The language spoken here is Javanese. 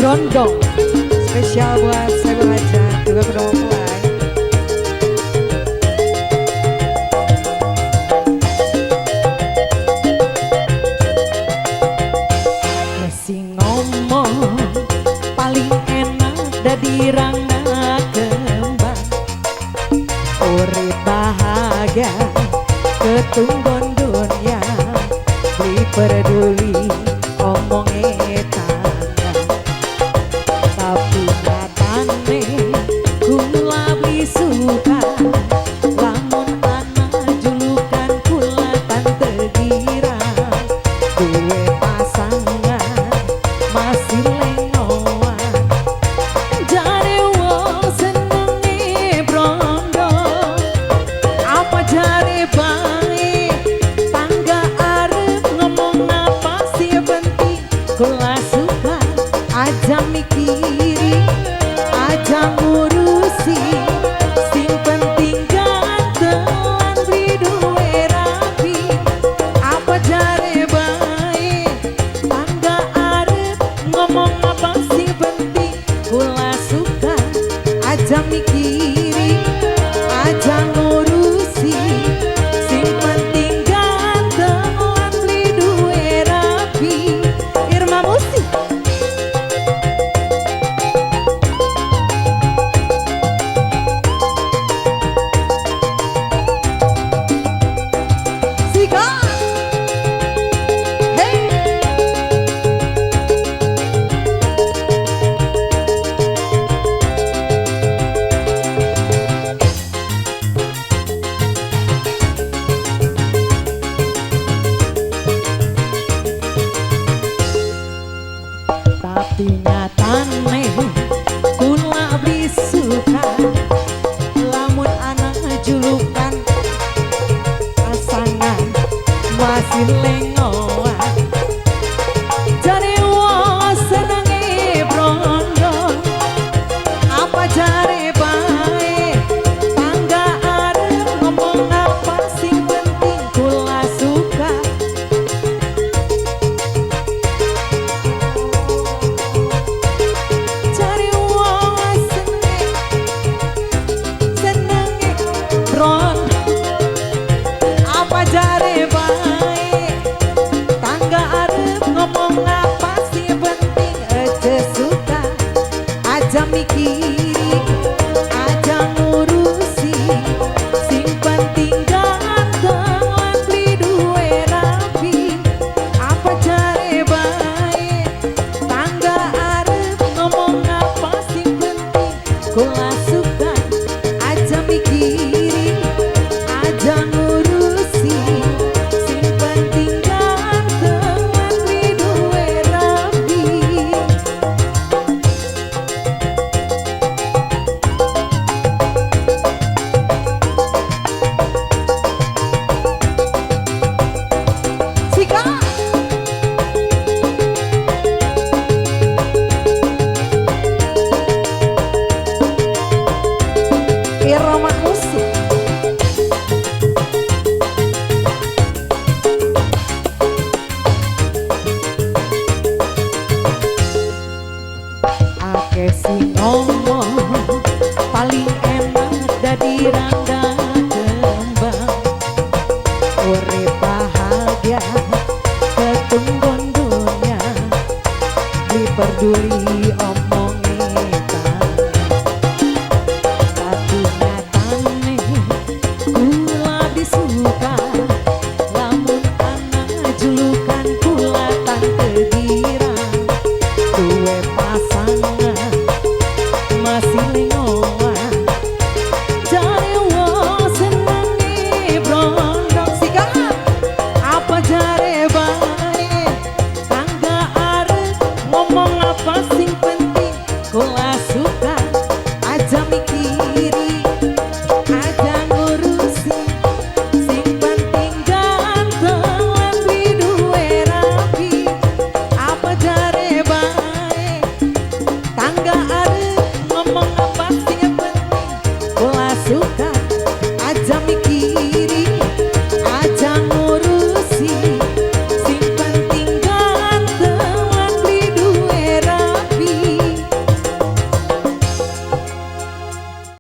Brondong. Spesial buat saya Raja juga kedua mempelai. Sing ngomong paling enak dadi rangga kembang, urip bahagia ketunggon dunia, beli peduli omonge tangga. Tapi nyatane kula beli suka lamun ana julukan kula tante Gira, duwe pasangan masih lengoan, jare wong senenge brondong. Apa jare bae tangga arep ngomong apa sih penting, kula suka aja mikiri aja ngurusi, sing penting ganteng lan beli duwe rapi. Apa jare bae tangga arep ngomong apa sing penting, kula suka aja mikiri aja ngurusi, sing penting ganteng lan beli duwe rapi. Irma Musik. Sika. Hey. Tapi nyatane kula beli suka lamun ana julukan pasangan masih lengoan, jare wong senenge brondong. Apa jare bae tangga arep ngomong apa sing penting, kula suka. Jare wong senenge brondong. Apa jare bae tangga arep ngomong apa sih penting, aja suka aja mikiri aja ngurusi, sing penting ganteng lan beli duwe rapi. Apa jare bae tangga arep ngomong apa sing penting, kula suka aja mikiri aja ngurusi, sing penting ganteng lan beli duwe rapi. Sika. Irama Musik. Akeh sing ngomong paling enak dadi rangga kembang, urip bahagia ketunggon dunia, beli peduli omonge tangga. Tapi nyatane kula disuka lamun ana julukan